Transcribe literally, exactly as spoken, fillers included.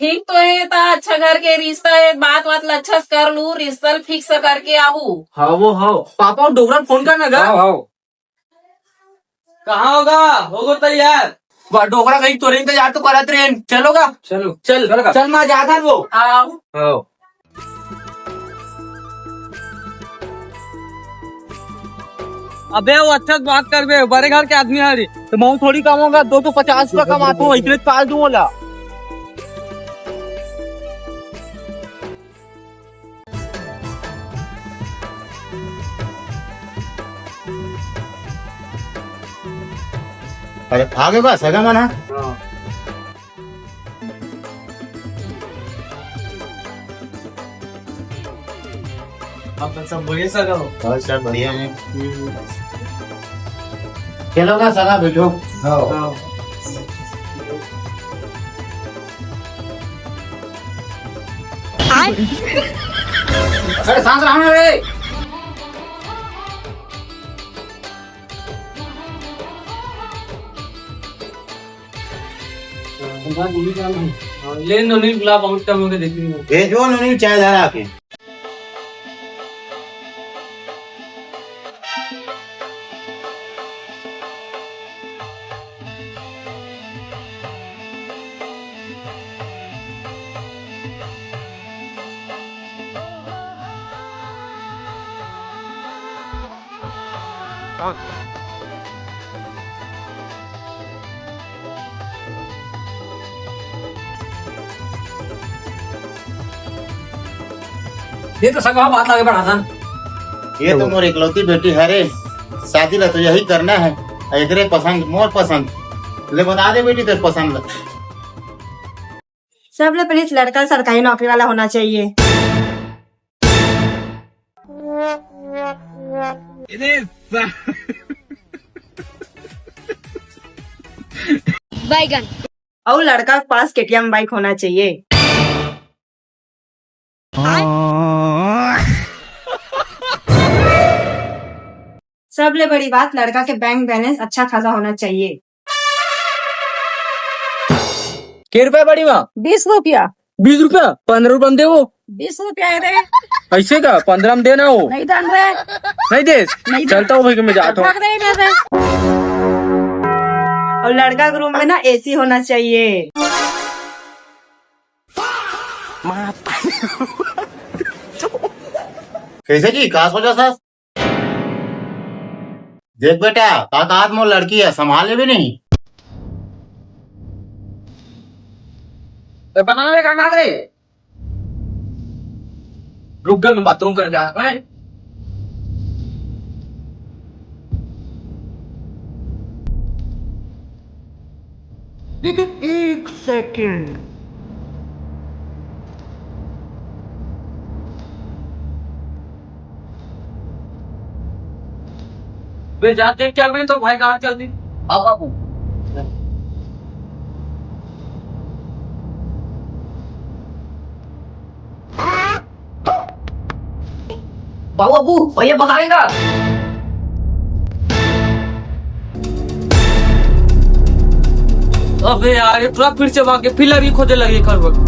ठीक तो हे, त अच्छा घर के रिश्ता हे, बात वात ल अच्छा से कर लू, रिश्ता ल fix करके आहू। हाँ वो हाँ, पापा वो डोकरा ल फोन करना गा। हाँ हाँ। कहाँ होगा? होगो तैयार। वाह, डोकरा कहीं तोरे इंतजार तो करत रहे। चलो गा। चलो। चल, चल गा। चल, मैं जात हन वो। आओ। हाँ। अबे वो अच्छा से बात करबे, बड़े घर के आदमी हरे, त महूँ थोड़ी कमाहूँ गा, दो सौ पचास रुपया कमाथों, इतने पाल दूँ ओला। अरे, आ गे बा, सगा मन ह। हाँ। आप सब बढ़िया सगा हो? हाँ, सब बढ़िया है। हम्म। चलो ना, सगा बैठो। हाँ। हाँ। अरे, शांत रहो ना रे। हाँ, ले नोनी बुला, बहुत टाइम हो गया, देख रही हूँ। भेजो नोनी चाय धरा के। ये तो सगा बात आगे बढ़ाथन। ये तो मोर इकलौती बेटी हरे, शादी ला तो यही करना है। एकरे पसंद, मोर पसंद। ले बता दे बेटी, तेरे पसंद ला। सबले पहले लड़का सरकारी नौकरी वाला होना चाहिए। बैगन। और लड़का के पास केटीएम बाइक होना चाहिए। सबले बड़ी बात, लड़का के बैंक बैलेंस अच्छा खासा होना चाहिए। के रुपया बड़ी माँ? बीस रुपया। बीस रुपया? पंद्रह रुपया में देवो। बीस रुपया है रे। ऐसे का? पंद्रह में देना हो। नहीं दान रे। नहीं देस? नहीं दे। चलता हूँ भाई, मैं जाता हूँ। भाग रही रे। और लड़का के रूम में ना एसी होना चाहिए। कैसे जी, का सोचा सास? देख बेटा, का कहत मोर लड़की है, संभाल लेबे नहीं। ए, बना ले, बना ले। रुक गए, मैं बाथरूम कर जा रहा है। एक सेकंड। बे, जा देख क्या, मैं तो भाई कहाँ चल दी। हाँ बाबू। बाबू, बाबू, भैया भगाएगा। अबे यार, ये पूरा फिर से भाग के फिर लड़की खोजे लगी खरबट।